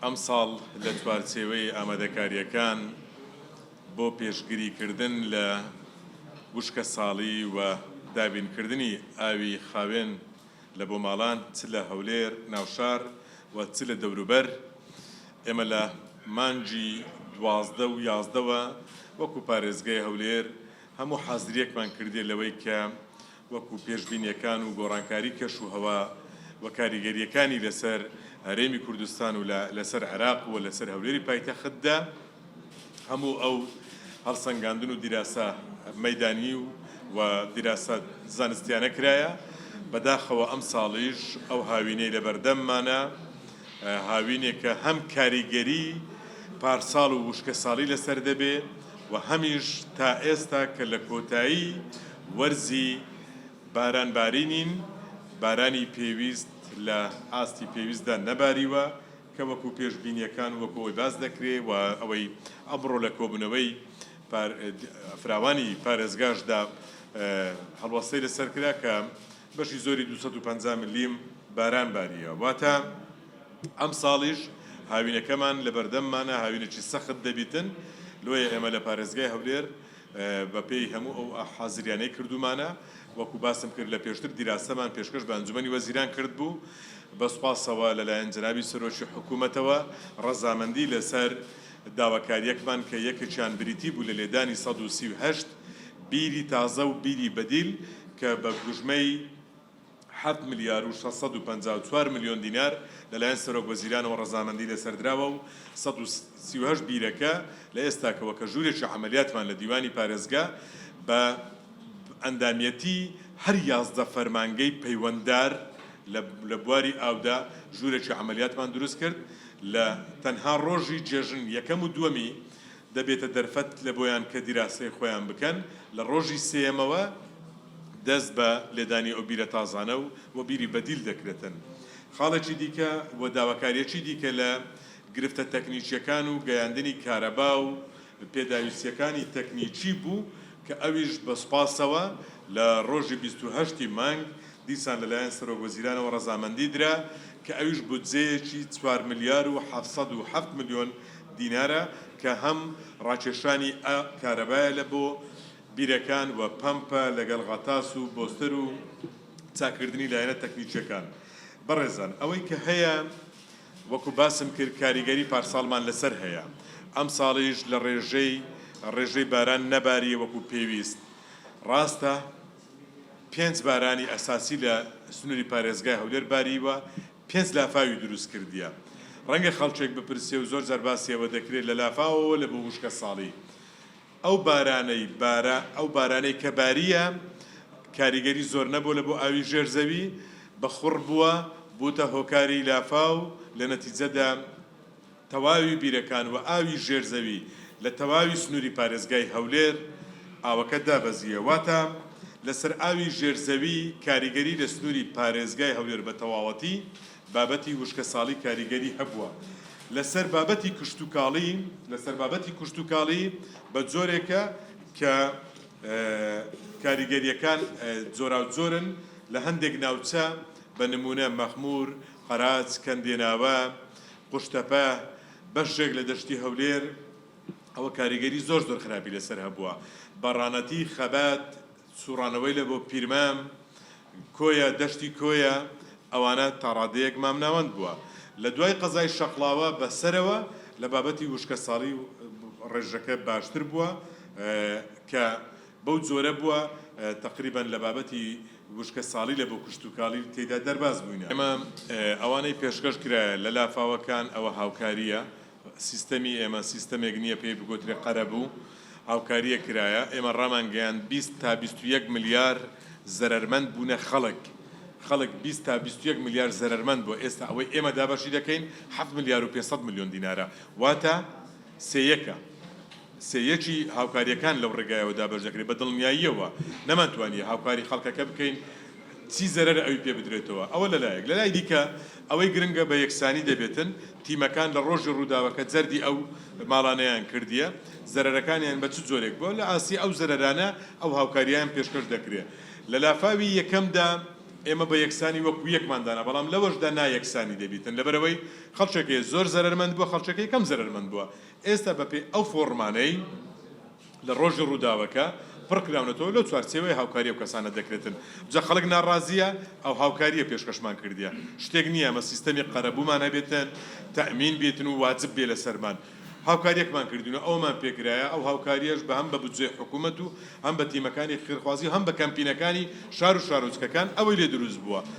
ئەمساڵ لە چوارچێوەی ئامادەکارییەکان بۆ پێشگریکردن لە وشکەساڵی و دابینکردنی ئاوی خاوێن لە بۆ ماڵان چ لە هەولێر ناوشار و چ لە دەوروبەر، ئێمە لە مانگی 12 و یازدەوە وەکو پارێزگای هەولێر هەموو حازرییەکمان کردیە لەوەی کە وەکو پێشبینییەکان و گۆڕانکاری کەش و هەوا و کاریگەرییەکانی لەسەر هەرێمی کوردستان و لەسەر عێراق و لەسەر هەولێری پایتەختدا هەموو ئەو هەڵسەنگاندن و دیراسە مەیدانی و دیراسە زانستیانە کرایە. بەداخەوە ئەمساڵیش ئەو هاوینەی لەبەردەممانە هاوینێکە هەم کاریگەری پارساڵ و وشکەساڵی لەسەر دەبێ و هەمیش تا ئێستا کە لە کۆتایی وەرزی باران بارینین، بارانی پێویست لە ئاستی پێویستدا نەباریوە کە وەکو پێشبینییەکان و وەکو ئەوەی باس دەکرێ و ئەوەی ئەمڕۆ لە کۆبوونەوەی فراوانی پارێزگاشدا هەڵوەستەی لەسەر کرا کە بەشی زۆری 250 ملیم باران بارییە واتە ئەمساڵیش هاوینەکەمان لەبەردەممانە هاوینێکی سەخت دەبیتن لۆیە ئێمە لە پارێزگای هەولێر بەپێی هەموو ئەو حازریانەی کردوومانە وەکو باسم کرد لە پێشتر دیراسەمان پێشکەش بە ئەنجومەنی وەزیران کردبوو بە سوپاسەوە لەلایەن جەنابی سەرۆکی حکوومەتەوە ڕەزامەندی لەسەر داواکارییەکمان کە یەکێکیان بریتی بوو لە لێدانی 138 بیری تازە و بیری بەدیل کە بە گوژمەی حەفت ملیار و 654 ملیۆن دینار لەلایەن سەرۆک وەزیرانەوە ڕەزامەندی لەسەر دراوە و 138 بیرەکە لە ئێستاکەوە کە ژوورێکی عەمەلیاتمان لە دیوانی پارێزگا بە ئەندامیەتی هەر 11 فەرمانگەی پەیوەنددار لە بواری ئاودا ژوورێکی عەمەلیاتمان دروست کرد لە تەنها ڕۆژی جێژن یەکەم و دووەمی دەبێتە دەرفەت لە بۆیان کە دیراسەی خۆیان بکەن لە ڕۆژی سێیەمەوە دەست بە لێدانی ئەو بیرە تازانە و و بیری بەدیل دەکرێتن. خاڵێکی دیکە و داواکارییەکی دیکە لە گرفتە تەکنیکییەکان و گەیاندنی کارەبا و پێداویستییەکانی تەکنیکی بوو کە ئەویش بە سوپاسەوە لە ڕۆژی 28 ی مانگ دیسان لەلایەن سەرۆک وەزیرانەوە ڕەزامەندی درا کە ئەویش بودجەیەکی چوار ملیار و 707 ملیۆن دینارە کە هەم ڕاکێشانی ئە کارەبایە لە بۆ بیرەکان و پەمپە لەگەڵ غەتاس و بۆستەر و چاککردنی لایەنە تەکنیکیەکان. بەڕێزان ئەوەی کە هەیە وەکو باسم کرد کاریگەری پارساڵمان لەسەر هەیە ئەمساڵیش لە ڕێژەی ڕێژەی باران نەباریە وەکو پێویست ڕاستە پێنج بارانی ئەساسی لە سنوری پارێزگای هەولێر باریوە پێنج لافاوی دروست کردیە ڕەنگە خەڵکێک بپرسێ و زۆر جار باسی ئەوە دەکرێت لە لافاوەوە لە بۆ وشکە ساڵی ئەو بارانەی بارا ئەو بارانەی کە بارییە کاریگەری زۆر نەبووە لە بۆ ئاوی ژێر زەوی بە خوڕ بووە بووتە هۆکاری لافاو لە نەتیجەدا تەواوی بیرەکان و ئاوی ژێر زەوی لە تەواوی سنووری پارێزگای هەولێر ئاوەکە دابەزییە واتە لەسەر ئاوی ژێر زەوی کاریگەری لە سنووری پارێزگای هەولێر بە تەواوەتی بابەتی وشکەساڵی کاریگەری هەبووە لەسەر بابەتی کشتوکاڵی لەسەر بابەتی کشتوکاڵی بە جۆرێکە کە کاریگەرییەکان جۆراوجۆرن لە هەندێک ناوچە بە نموونە مەخموور، قەراج، کەندێناوە، قوشتەپە، بەشێک لە دەشتی هەولێر ئەوە کاریگەری زۆر زۆر خراپی لەسەر هەبووە بە ڕانەتی خەبات سوڕانەوەی لە بۆ پیرمام، کۆیە، دەشتی کۆیە، ئەوانە تاڕادەیەک مامناوەند بووە. لە دوای قەزای شەقڵاوە بە سەرەوە لە بابەتی وشکەساڵی ڕێژەکە باشتر بووە کە بەو جۆرە بووە تەقریبەن لە بابەتی وشکەساڵی لە بۆ کشتوکاڵی تێیدا دەرباز بووینە. ئێمە ئەوانەی پێشکەش کرایە لە لافاوەکان ئەوە هاوکارییە سیستەمی ئێمە سیستەمێک نییە پێی بگوترێ قەرەبوو، هاوکارییەک کرایە، ئێمە ڕامانگەیاند 20 تا 21 ملیار زەرەرمەند بوونە خەڵک، خەڵک 20 تا 21 ملیار زەرەرمەند بووە، ئێستا ئەوەی ئێمە دابەشی دەکەین حەفت ملیار و 500 ملیۆن دینارە، واتە سێیەکە، سێیەکی هاوکارییەکان لەو ڕێگایەوە دابەش دەکرێت، بە دڵنیاییەوە نەمانتوانییە هاوکاری خەڵکەکە بکەین، چی زەرەرە ئەوی پێ بدرێتەوە، ئەوە لە لایەک، لە لای دیکە ئەوەی گرنگە بە یەکسانی دەبێتن، تیمەکان لە ڕۆژی ڕووداوەکە جەردی ئەو ماڵانەیان کردیە، زەرەرەکانیان بە چ جۆرێک بووە، لە ئاستی ئەو زەرەرانە ئەو هاوکارییەیان پێشکەش دەکرێ. لە لافاوی یەکەمدا. ئێمە بە یەکسانی وەکو یەکمان دانا، بەڵام لەوەشدا نایەکسانی دەبیتن، لەبەرئەوەی خەڵکێک هەیە زۆر زەرەرمەند بووە، خەڵکێک هەیە کەم زەرەرمەند بووە. ئێستا بەپێی ئەو فۆڕمانەی لە ڕۆژی ڕووداوەکە پڕکراونەتەوە، لەو چوارچێوەیە هاوکاری ئەو کەسانە دەکرێتن. جا خەڵک ناڕازییە، ئەو هاوکارییە پێشکەشمان کردیە. شتێک نییە ئەمە سیستەمی قەرەبوومان هەبێتن، تەئمین بێتن و واجب بێ لەسەرمان. هاوکارییەکمان کردین و ئەوەمان پێکرایە، ئەو هاوکارییەش بە هەم بە بودجەی حکوومەت و هەم بە تیمەکانی خێرخوازی و هەم بە کەمپینەکانی شار و شارۆچکەکان ئەوەی لێ دروست بووە.